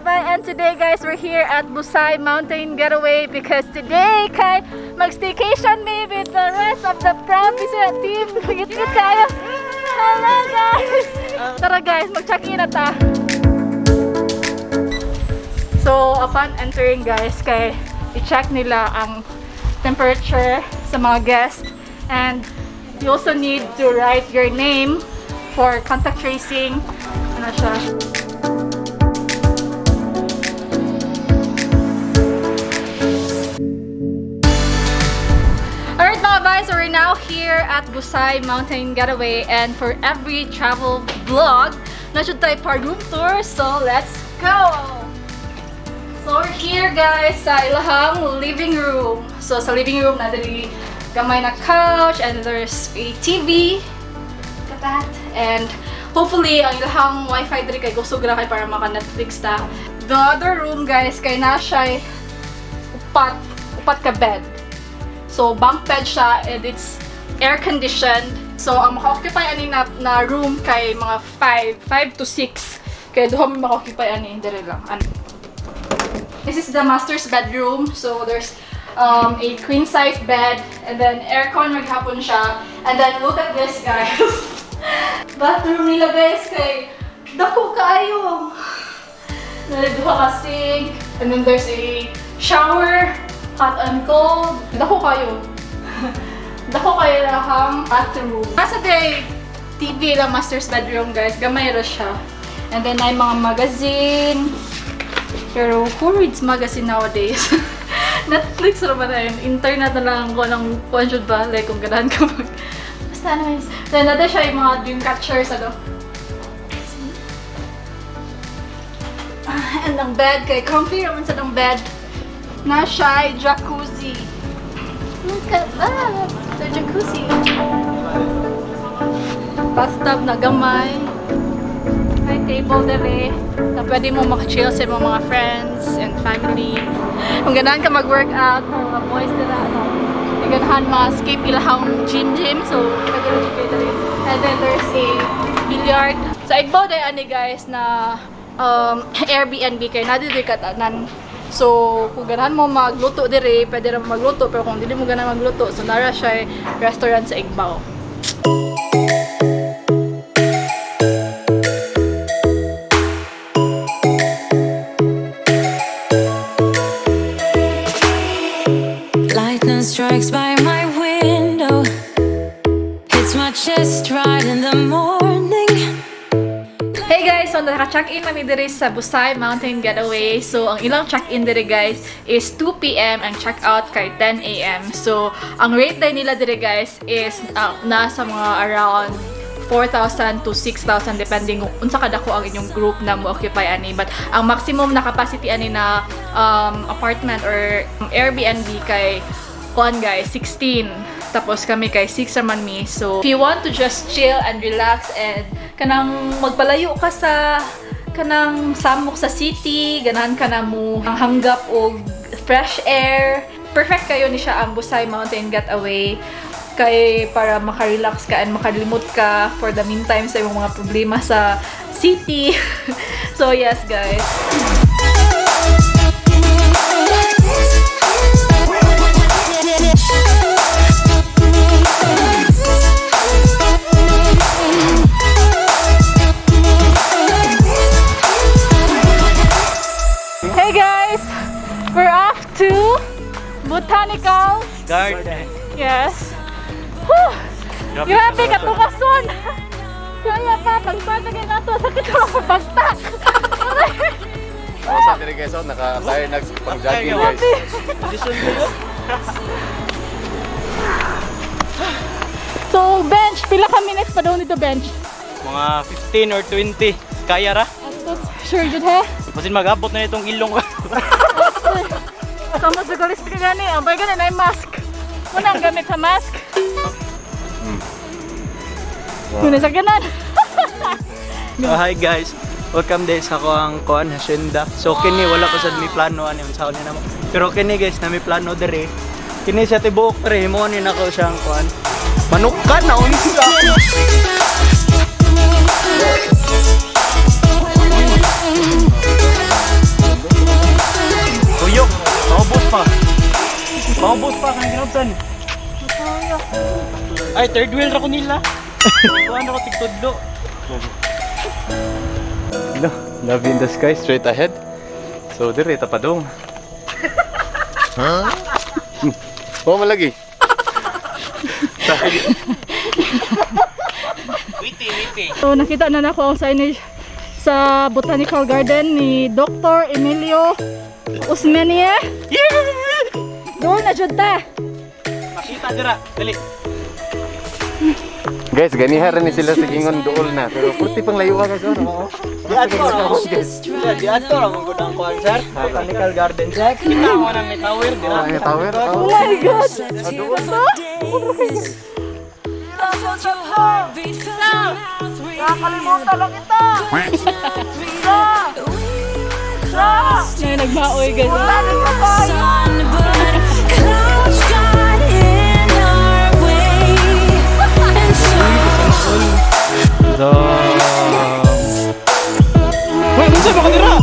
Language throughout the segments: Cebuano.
Bay, and today, guys, we're here at Busay Mountain Getaway because today kay mag-staycation me with the rest of the Proud Bisaya team. Ngit-ngit kayo. Hello, guys! Tara, guys, mag-check-in na ta. So, upon entering, guys, kay i-check nila ang temperature sa mga guests and you also need to write your name for contact tracing. Ano siya? Alright, mga bay, so we're now here at Busay Mountain Getaway, and for every travel vlog, na should tayo pa room tour, so let's go! So we're here, guys, sa ilahang living room. So sa living room na diri gamay na couch and there's a TV. Look at that. And hopefully ang ilahang wifi diri kay gusog ra kay para maka Netflix ta. The other room, guys, kay na siya upat ka bed. So, bunk bed siya and it's air-conditioned. So, ang maka-occupy ani na room kay mga 5 to 6. Kaya duha mo maka-occupy ani, dire lang. Ani. This is the master's bedroom. So, there's a queen-size bed and then aircon maghapon siya. And then, look at this, guys. Bathroom nila, guys, kay dako kaayo. Duha ka sink. And then there's a shower, hot and cold. Dako kayo. Dako kayo lahang bathroom. Nasa day TV lang master's bedroom, guys. Gamay ra siya. And then ay mga magazine. Pero who reads magazine nowadays? Netflix ra ba na yun? Internet na lang ko ng kuan jud ba? Like kung ganahan ka mag. Basta anyways. Then nada siya yung mga dream catchers ano. Ah, and ang bed kay comfy raman sa ang bed. Na siya ay jacuzzi. Look at that! The jacuzzi. Bathtub na gamay. May table dere na pwede mo maka-chill sa imong mga friends and family. Kung ganahan ka mag-workout, mga boys dira, ano, kung ganahan ma-skip ilahang gym, so pwede rin kayo dere. And then there's a billiard. Sa Igbo day ani, guys, na Airbnb kay na diri katanan. So, kung ganahan mo magluto dire, pwede ra magluto, pero kung dili mo ganahan magluto, so nara siya restaurant sa Igbao. Lightning strikes by my window, hits my chest right in the morning. Hey guys! So naka-check-in kami diri sa Busay Mountain Getaway. So ang ilang check-in diri, guys, is 2 p.m. and check-out kay 10 a.m. So ang rate day nila diri, guys, is nasa mga around 4,000 to 6,000 depending kung unsa kadako ang inyong group na mo occupy ani. But ang maximum na capacity ani na apartment or Airbnb kay kuan, guys, 16. Tapos kami kay 6 raman mi. So, if you want to just chill and relax and kanang magpalayo ka sa kanang samok sa city, ganahan ka na mo hanggap og fresh air, perfect kayo ni siya ang Busay Mountain Getaway kay para makarelax ka and makalimot ka for the meantime sa imong mga problema sa city. So yes, guys. Hey guys! We're off to Botanical Garden. Yes. Whew! Grabe katukason! Kaya pa, pagpatagin na to, sakit ako pagtak! Ako sa akin, guys, oh, naka tayo nagpang-jogging, guys. Position mo yun? So, bench, pila ka minutes pa daw nito, bench? Mga 15 or 20. Kaya ra? Sure, jud he? Basin mag-abot na itong ilong ko. So, mas galis ka gani. Ang bay gani na yung mask. Muna ang gamit sa mask. Muna sa ganan. Oh, hi guys. Welcome day sa ako ang kuan hacienda. So kini wala ko sad mi plano ani unsa ni namo. Pero kini, guys, na mi plano dere. Kini sa tibuok pre mo ni nako siyang kuan. Manukan na unsa. Ay, third wheel ra ko nila. Kuan ako tigtudlo. No, love in the sky straight ahead. So dire ta padong. Huh? Oh, malagi. Witi, witi. So nakita na nako ang signage sa Botanical Garden ni Dr. Emilio Osmeña. Doon na jud ta. Makita dira. Dali. Guys, ganiha ra ni sila sa gingon dool na. Pero purti pang layo ka guys. Oh. Di ato ra mo. Di ato ra mo gud ang kuan, sir. Botanical Garden, sir. Kita mo nang may tower dira. Ay, tower. Oh Oh. my God! Slept here for days. I felt your heartbeat, felt your mouth breathe. Nakalimutan lang ito! But it's not real. We were close to Ngayon nagmaoy guys. the sun, but clouds got in our way. And so So, Wait, unsa ba ka dira?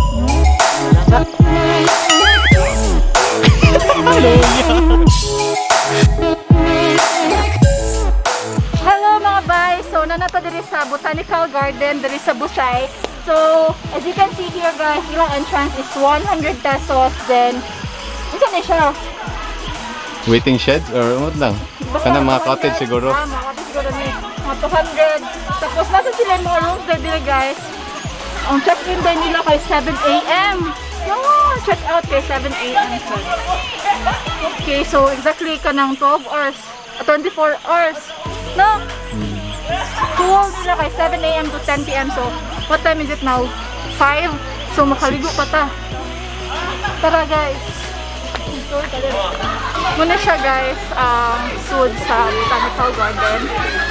Hello mga bay! So nanata diri sa Botanical Garden diri sa Busay. So as you can see here guys, ilang entrance is 100 pesos, then unsa ni siya? Waiting shed or what lang? Basta Kanang mga 200. cottage siguro. Ah, mga cottage siguro ni mga 200. Tapos nasa sila yung mga rooms diri guys. Ang check-in day nila kay 7 a.m. So, check out kay 7 a.m. Okay, so exactly kanang 12 hours, 24 hours. No? Cool nila kay 7 a.m. to 10 p.m. So, what time is it now? 5? So, makaligo pa ta. Tara guys. Muna siya guys, ang food sa Botanical Garden.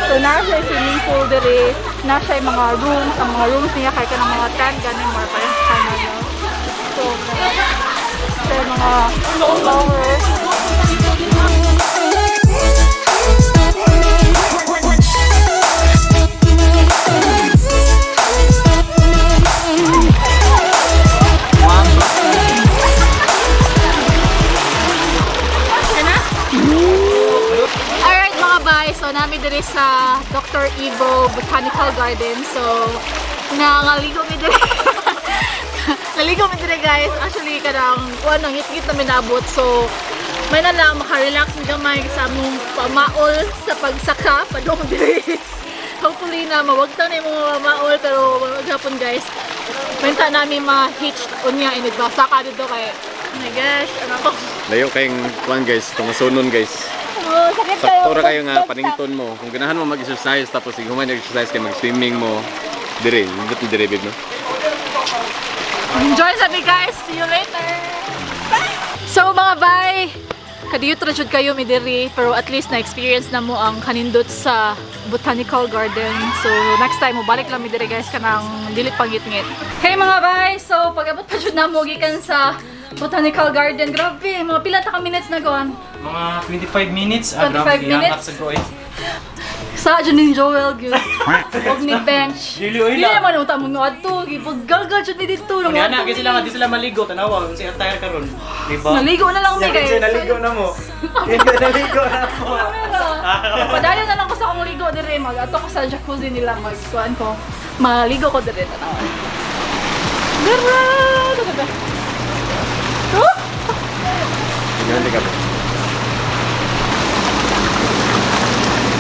So, naa siya swimming pool dire, naa siya yung mga rooms, ang mga rooms niya kay kanang mga tent, ganin more pa rin sa kanila. So, sa mga flowers. Alright mga bay, so nami diri sa Dr. Ivo Botanical Garden. So, nangaligo mi diri. Naligo mi diri guys. Actually, kanang kuan nang ngit-ngit na minabot. So, may na lang makarelax mi gamay sa among pamaol sa pagsaka padung diri. Hopefully na mawagtaw na yung mga pamaol pero maghapon guys. Menta namin ma-hitch unya inig saka dito kay oh my gosh, ano ko. Layo kayong kuan guys, tungasunon guys. Oh, sakit kayo. Sakto ra kayo nga panington mo. Kung ganahan mo mag-exercise tapos ig human exercise kay mag-swimming mo. Dire, nindot ni dire babe no. Enjoy sabi guys. See you later. So mga bay, kadiyot ra jud kayo mi diri pero at least na-experience na mo ang kanindot sa Botanical Garden. So next time mo balik lang mi diri guys kanang dili pangitngit. Hey mga bay, so pag-abot pa jud na mo gikan sa Botanical Garden. Grabe, mga pila ta ka minutes na gon. Mga 25 minutes. Ah, 25 grabe, minutes? gihangat sa goy. Sa jud ni Joel gyud. Og ni bench. Dili, oy Dili lang. naman uta mo adto, gipaggalgal jud mi didto. Kung ana, kasi sila nga, di sila maligo. Tanawa, kung si attire karon. Di ba? Naligo na lang mi guys. Naligo na mo. Naligo na mo. Padayon na lang ko sa akong ligo dire mag ato ko sa jacuzzi nila mag kuan ko. Maligo ko dire tanawa. Dira! Dira! Oh! Ganahan ka ba?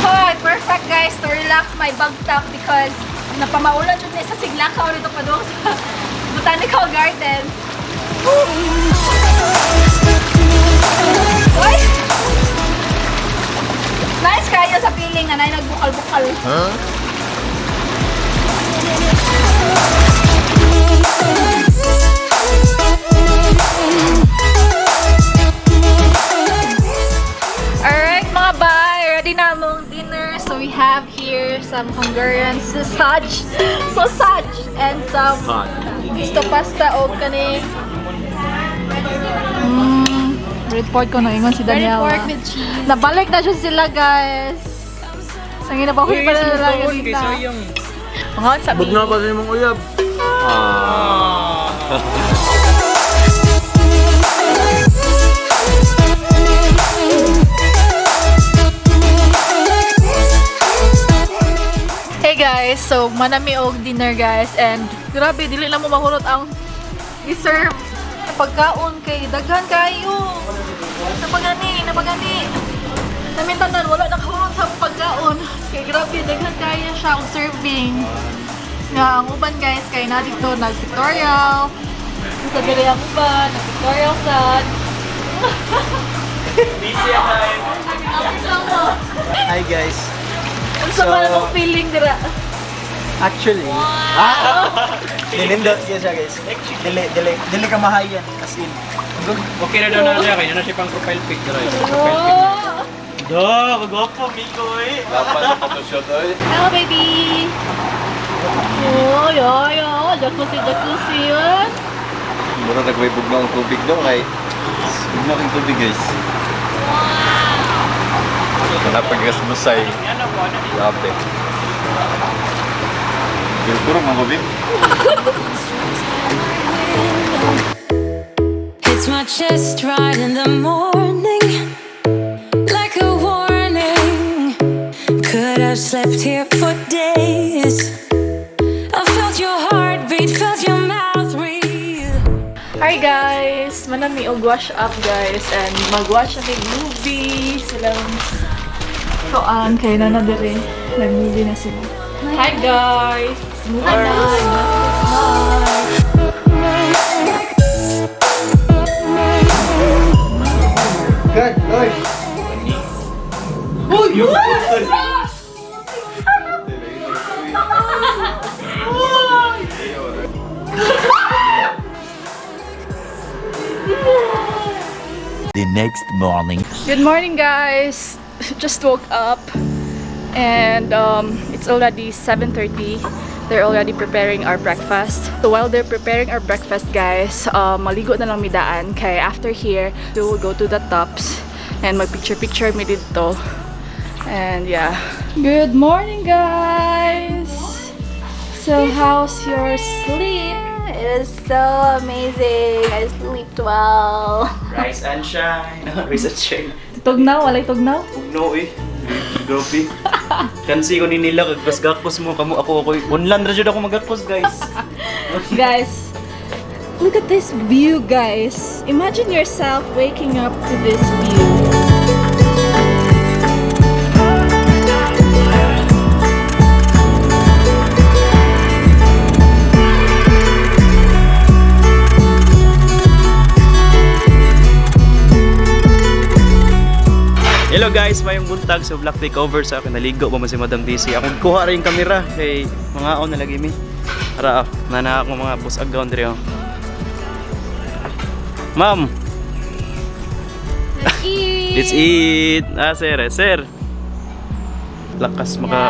Hoy, perfect guys to relax my bagtak because napamaulan jud ni sa Siglakaw dito pa doon sa Botanical Garden. Uy! Nice kayo sa feeling na nay nagbukal-bukal. Alright mga bay, ready na among dinner. So we have here some Hungarian sausage, sausage and some pisto pasta o kani. Red pork ko na ingon si Daniela. Red pork with cheese. Nabalik na siya sila guys. Ang ginabahoy pa na lang Uy, ganita. sayang. Mga sabi. Bugna pa sa imong uyab. Ah. Guys, so manami og dinner, guys, and grabe, dili na mo mahurot ang i-serve na pagkaon kay daghan kayo. Napagani, napagani. Namin tanan wala nakahurot sa pagkaon kay grabe daghan kayo siya og serving. Nga ang uban, guys, kay na dito nag-pictorial. Sa diri ang uban, nag-pictorial sad. Busy ako. Hi guys. Unsa man ang feeling dira? Actually, ah, nilindot siya siya, guys. Dili, dili, dili ka mahayan. As in. Okay na daw na siya, kaya na siya pang profile pic dara. Profile pic. Oh. Do, magwapo Miko eh. Lapan sa photoshoot oy. Hello, baby! Oh, yo, yo. Jacuzzi, jacuzzi, yun. Mura nagway bugnaw ang tubig daw kay bugnaw ang tubig, guys. Wow. Wala pag busay. Grabe. Pero puro mga tubig. Hits my chest right in the morning, like a warning. Could have slept here for days. I felt your heartbeat, felt your mouth breathe. Hi, guys! Manami og wash up, guys, and mag-watch na kay movie. Silang koan kay na na dire. Nag-movie na sila. Hi, guys! Movie na! God, Lord. The next morning. Good morning, guys! Just woke up and it's already 7:30. They're already preparing our breakfast. So while they're preparing our breakfast, guys, maligo na lang mi daan. Kay after here, we will go to the tops and mag-picture-picture mi dito. And yeah. Good morning, guys! So how's your sleep? It is so amazing. I slept well. Rise and shine. Rise and shine. Tugnaw? Walay tugnaw? Pugno eh. Grabe. Kansi ko ni nila kag gakos mo kamo ako ako. Unlan ra jud ako magakos, guys. Guys, look at this view, guys. Imagine yourself waking up to this view. Hello guys, mayong buntag sa Black Takeover sa akin naligo pa man si Madam DC. Akong kuha ra yung kamera kay mga on na lagi mi. Ara, ah, nana ako mga boss agaw diri oh. Ma'am, Let's eat. let's eat. Ah, sir, eh, sir. Lakas maka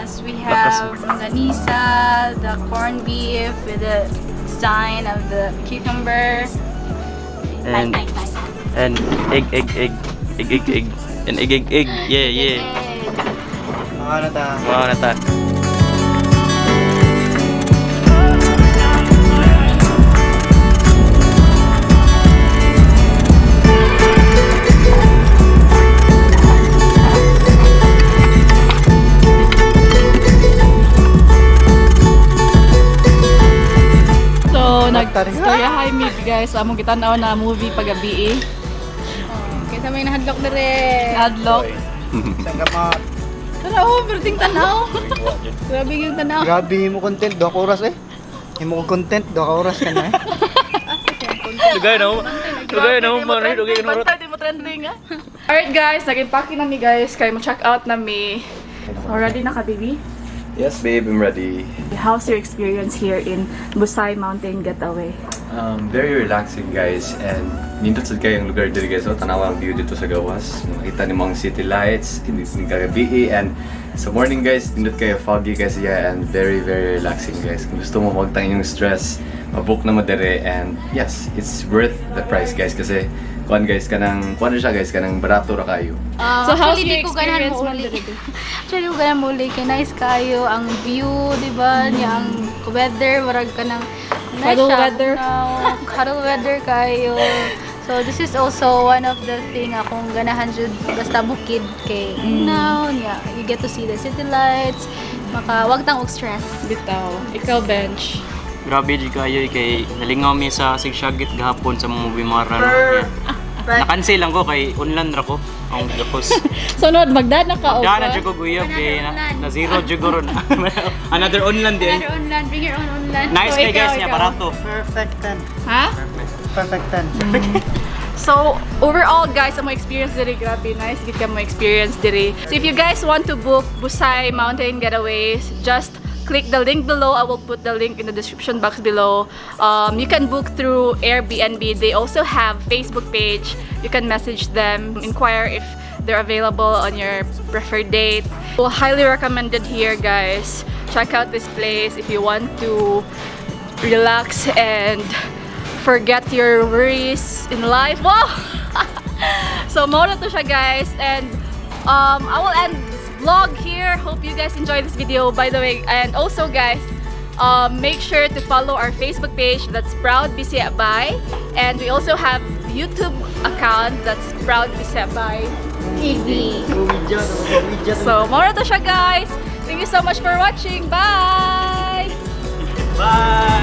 Yes, we Lakas. have longanisa, the corned beef with the design of the cucumber. And Nice, nice, nice. and egg egg egg egg egg egg and egg egg egg. Yeah. Egg. Mga na ta. Mga na ta. So, nag-storyahay mi, guys. Among gitanaw na movie pagabi eh. Kaysa may nahadlok na rin. Adlock. Saan ka ma... Tanaw, pero tanaw. Grabe yung tanaw. Grabe mo content, 2 oras eh. Himo ko content, 2 oras ka na eh. Lugay na mo. Lugay na mo man, lugay na mo. Bantay, di mo trending ah. Alright guys, nag-impake na mi, guys. Kay mo check out na mi. So, ready na ka, baby? Yes, babe, I'm ready. How's your experience here in Busay Mountain Getaway? Very relaxing, guys, and nindot sad kayong lugar diri, guys. So, tanawa ang view dito sa gawas. Makita nimo ang city lights, hindi ni kagabi and sa morning, guys, nindot kayo foggy kasi yeah, and very very relaxing, guys. Kung gusto mo magtang yung stress, mabook na mo diri and yes, it's worth the price, guys, kasi kuan guys kanang kuan na siya, guys, kanang barato ra kayo. So, how's Actually, your di ko ganahan experience, mo uli. Ma'am? Actually, di ko ganahan mo uli. Kay nice kayo ang view, di ba? Niya ang weather, warag ka ng nice Cuddle siya. weather. No, cuddle weather kayo. So, this is also one of the thing akong ganahan jud basta bukid kay now, niya, you get to see the city lights. Maka wag tang og stress. Bitaw. Ikaw, Bench. Grabe jud kayo eh, kay nalingaw mi sa Sigsyagit gahapon sa mga movie mara no. Yeah. Na-cancel lang ko kay unlan ra ko ang gapos. Sunod, magdana ka o Dana jud ko guyab kay na zero jud ko ron. Another unlan di. Another online, bring your own online. Nice So, kay ikaw, guys niya ikaw. barato. Perfect 10. Ha? Perfect 10. So, overall guys, ang experience diri grabe nice gid ka mo experience diri. So if you guys want to book Busay Mountain Getaways, just click the link below. I will put the link in the description box below. You can book through Airbnb. They also have Facebook page. You can message them, inquire if they're available on your preferred date. Well, highly recommended here, guys. Check out this place if you want to relax and forget your worries in life. Wow! So, mao na to siya, guys. And I will end this vlog here. Hope you guys enjoyed this video, by the way. And also, guys, make sure to follow our Facebook page. That's Proud Bisaya Bai. And we also have YouTube account. That's Proud Bisaya Bai TV. So, mao na to siya, guys. Thank you so much for watching. Bye! Bye.